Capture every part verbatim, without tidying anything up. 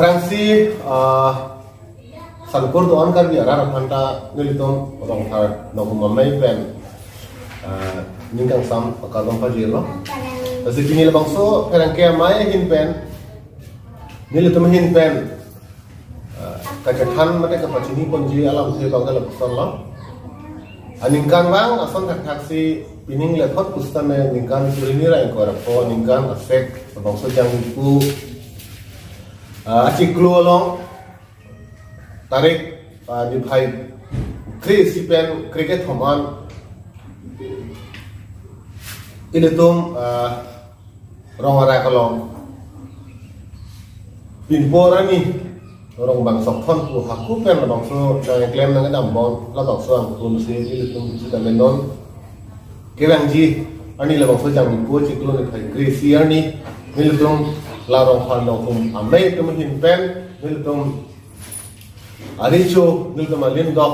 Pherangsi, ah, Sankur do-an Karbi arat aphan ta nelitum Rongphar Nongkhum Amei pen, ah, ning kangsam pakardom pajirlo. Lasi pini labangso pherangke amei ahin pen, nelitum ahin pen, ah, kachethan mate kapachini ponji alamthe abang lapuson lo. Aningkanvang ason thakthaksi pining lethot pusitame ningkan suri hini ra ingkoi ra pho aningkan asek labangso Jangmipo, ah, achiklo along tarik, ah, niphai kre-isi pen kre-kethom an ilitum, ah, Rong Arak along pinpo arni Rongbang Sokthon pu hako pen labangso nangklem nangdam bon labangso angkun si ilitum sitame non kevangji arni labangso Jangmipo chiklo niphai kre-isi arni nelitum la Rongphar Nongkhum Amei atum ahin pen nelitum arecho, nelitum alindok,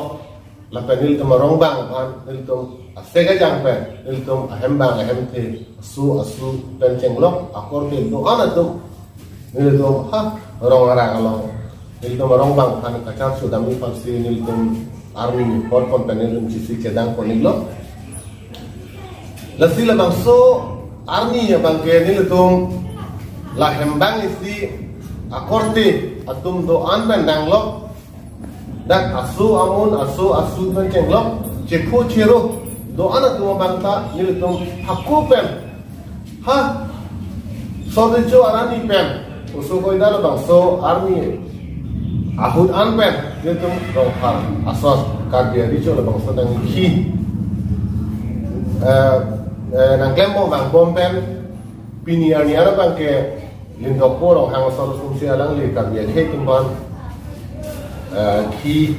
lapen nelitum arongbang aphan nelitum asek ajang pen nelitum ahembang ahemthe asu asu pen chenglok akorte do-an atum nelitum ha Rong Arak along nelitum arongbang aphan kacharchodamji aphansi nelitum army ni pot pon pen nelitum chesik chedang pon-iklo. Lasi labangso arni abangke nelitum la hembang isi akorte atum do-an pen danglok, dak asu amun asu asu pen chenglok, chepho chero do-an atum abang ta nelitum hako pen ha sordicho arani pen oso koida labangso arni ahut an pen nelitum Rongphar ason Karbi arecho labangso nangkhi, eh, eh, nangklem bom vangbom pen pini arni arabangke lindokpo Ronghang ason sumsi alangli Karbi akhei atum aphan, eh, khi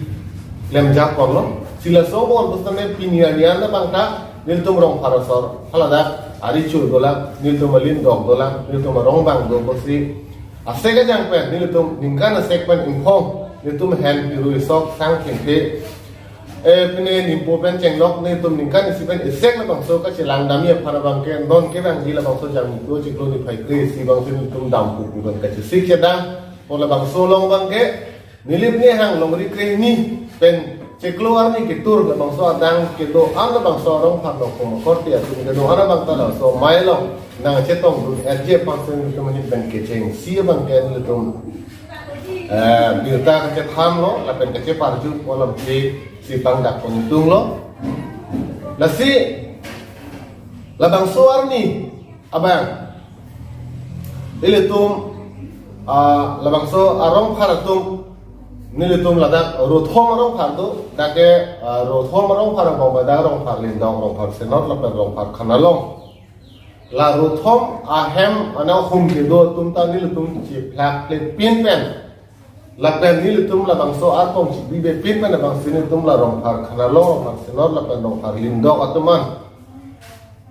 klemjak ponlo. Si laso bon pusitame pini arni arabang ta nelitum Rongphar asor haladak arecho dolang, nelitum alindok dolang, nelitum arongbang do pusi asek ajang pen nelitum ningkan asek pen ingphong nelitum hen piru isok sang thengthe, eh, pine nimpo pen chenglok nelitum ningkan isi pen isek labangso kachelangdamji aphan abangke non kevangji labangso Jangmipo chiklo niphai kre-isi abangsi nelitum dampo pu pen kachesik chedang pon labangso along abangke Nilip ni hang longri kre-hini pen chiklo arni ketur labangso adang kedo-an labangso Rongphar Nongkhum akorte atum kedo-an abang ta labangso amei along nangchetongdun-etji aphansi nelitum ahin pen kechengsi abangke nelitum, eh, birta kachethanlo lapen kacheparjut alamthe si pangdak pon-ikdunlo. Lasi labangso arni abang ilitum, ah, labangso aRongphar atum nelitum ladak rothom aRongphar do, dak ke, ah, rothom aRongphar abang ba dak Rongphar Lindok, Rongphar Senot lapen Rongphar Khanalong. La rothom ahem anakhum kedo atum ta nelitum chiphlak le pin pen lapen nelitum labangso arpong chibibe pin pen abangsi nelitum la Rongphar Khanalong, Rongphar Senot lapen Rongphar Lindok atum an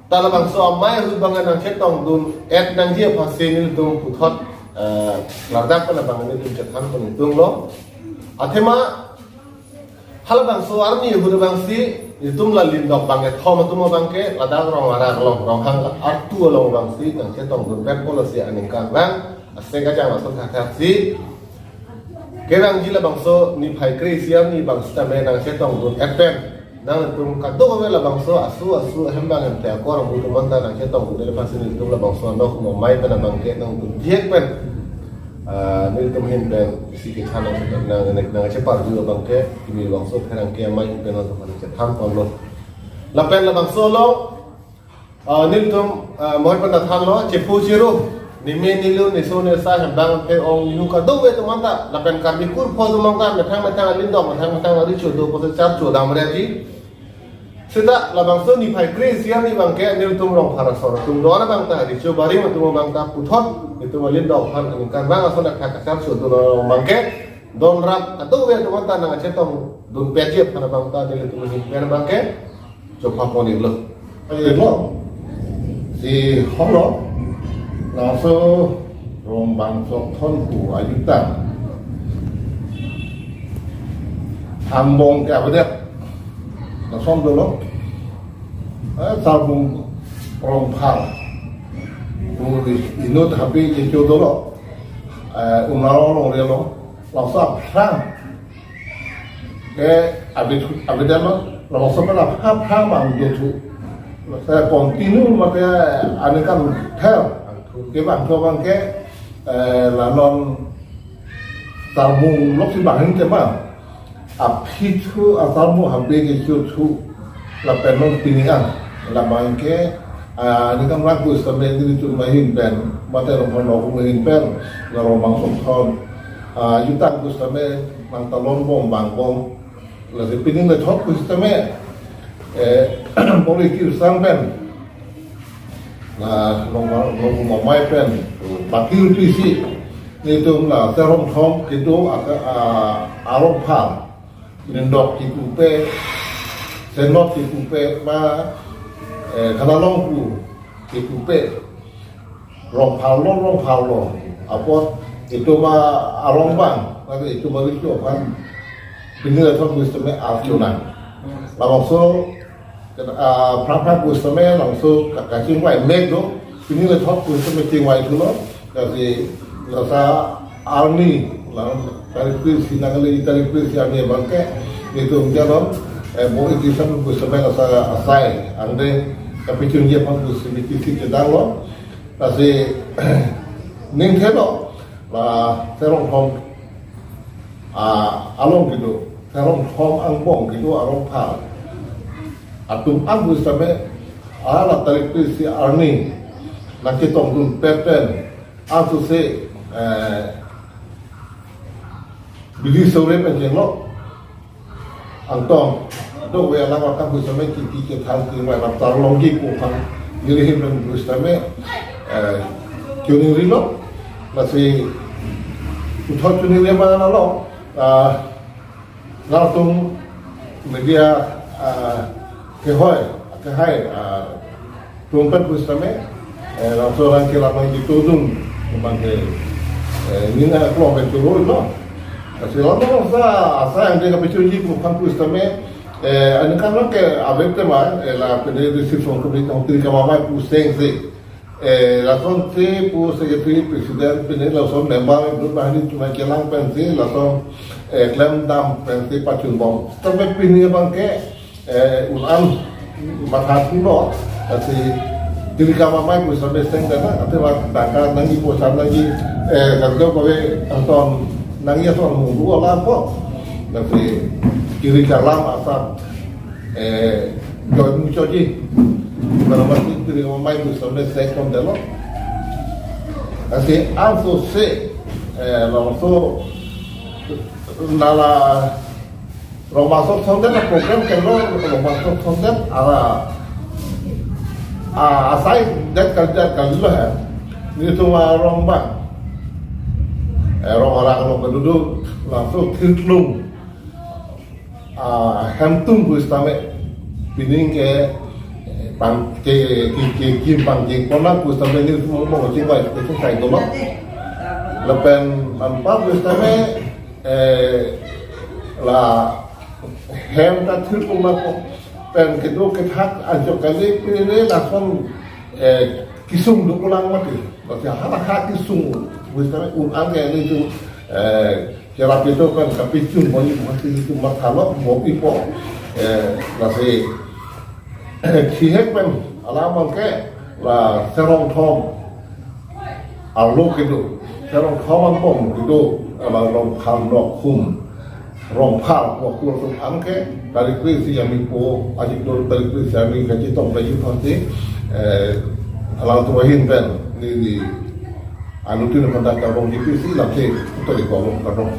ta labangso amei ahut abang nangchetongdun-et nangji aphansi nelitum puthot, eh, ladak pen abang nelitum chethan pon-ikdunlo. Athema halabangso arni ahut abangsi nelitum la Lindok bang kethom atum abangke ladak Rong Arak along, Ronghang artu along abangsi nangchetongdunpetpo. Lasi aningkanvang asek ajang ason thakthaksi kevangji labangso niphai kre-isi arni abang sitame nangchetongdun-et pen nangtum kadokave labangso asu asu ahembang ahemthe akor amu atum anta nangchetongdun-et aphansi nelitum labangso anok mo mai pen abangke nangdun diek pen, ah, nelitum ahin pen isi kechan nang nang nangcheparju abangke pini labangso pherangke amei pen nangtum aphan chethan ponlo. Lapen labangso along, ah, nelitum, ah, mohon pen ta thanlo, chepho chero, neme nelo, neso nesa, hembang ahemthe, ong nihu kadokave atum anta lapen Karbi kurpho atum anta methang methang alindok, methang methang arecho do pusi charchodam reji. Seta labangso niphai kre-isi arni abangke nelitum Rongphar asor atum do-an abang ta, recho barim atum abang ta puthot nelitum alindok aphan aningkanvang ason akhak kacharchodun abangke donrap kadokave atum anta nangchetongdunpetji aphan abang ta nelitum ahin pen abangke chopha pon-iklo. Lo. Si holo. Laso Rongbang Sokthon pu ajutang angbong ke avedet lason dolo. Eh, Sarbung Rongphar pu inut habi jecho dolo. eh, unalo long relo, laso aphrang ke abit, abit lo, laso pen aphrang aphrang bang dothu. Saya continue mate aningkan thel kevangthu abang ke, eh, la non Tarmung loksi bang ahin tema, aphi thu, atarmung habe kechothu, lapen non pini an, labang ke, ah, aningkan rang pusitame nelitum ahin pen, mate Rongphar ahin pen, la Rongmang Songthon, ah, jutang pusitame nangtalon bom bang bom, lasi pining lethot pusitame, eh, bori kirsang pen, la Rongmang, Rongmang Amei pen, patir pisi, nelitum la Serongthom kedo aka, ah, Arongphar, Nindok kipupe, Senot kipupe, ma, eh, Khanalong pu kipupe, Rongphar lo, Rongphar lo. Apot itum arong bang, mate itum ariso aphan, pining lethot pusitame archonang. Labangso, ah, aphrang aphrang pusitame labangso ka-, kachingvai mek do, pining lethot pusitame chingvaithulo, lasi lasa arni, la tarik phli isi nangli, tarik phli isi arni abang ke, nelitum janon, eh, bori kirsang pusitame lasa asai angdeng kapachunji aphan pusitame kisi kedang lo, lasi ning thelo, la Serongthom, ah, along kedo, Serongthom angbong kedo Arongphar atum an pusitame, ah, la tarik phli isi arni nangchetongdun pet pen, ansose, eh, bidi sore pen chenglo. Angtong, do we alam akam pusitame kiki kethang kevang, la Tarlongji pu aphan, neli ahin pen pusitame, eh, choningri lo, lasi puthot choningri abang lo, ah, latum media, ah, kehoi, kehai, ah, trumpet pusitame, eh, laso rang ke lamang di tudung, lamang ke, eh, nina klong ke turun lo. Lasi laso sa, asai angdeng kapachunji pu aphan pusitame, eh, aningkan rang ke abet tema, eh, la pene receive from committee hong tiri kamamai puseng si. Eh, lasonsi pu secretary president pene lason member group bahani cuma kelang pensi, lason, eh, klem dam pensi pachun bom. Tapi pini abang ke, eh, un-an matha thulo, lasi tiri kamamai pusitame seng dana, ate wa tangka nangji posan nangji, eh, kanto kave anton nangji ason munggu ola po. Lasi tiri kalam asap, eh, join muchoji. Para mati tiri kamamai pusitame seng kon delo. Lasi ansose, eh, laso nala Rongmang Songthon det a program kelo, Rongmang Songthon det a, a, asai det kal, det kalilo he. Nelitum arong bang, eh, rong arang lo kedo do, laso thirklung, ah, hemtun pusitame, pining ke, eh, pang ke, ke, ke, kim pang ke, kona pusitame nelitum mo chingvai, ke chingvai dolo. Lapen anpar pusitame, eh, la hem ta thirklung ma ko pen kedo kethak anchot kali pine lason, eh, kisung do pulang mati. Mati hala ha kisung, pusitame un-an ke nelitum, eh, kera pito kan kapachun boni mati itu mathalo mo ipo, eh, lasi, eh, thihek pen alam abang ke la Serongthom arlo kedo, Serongthom angbong kedo, alang Rongphar Nokhum, Rongphar Nokhum atum an ke, tarik phli isi arni po, ajik do tarik phli isi arni kachetong kaji pasti, eh, alang atum ahin pen, neli, neli anuttin pen ta karong di phli isi lamse, utori kolom karong.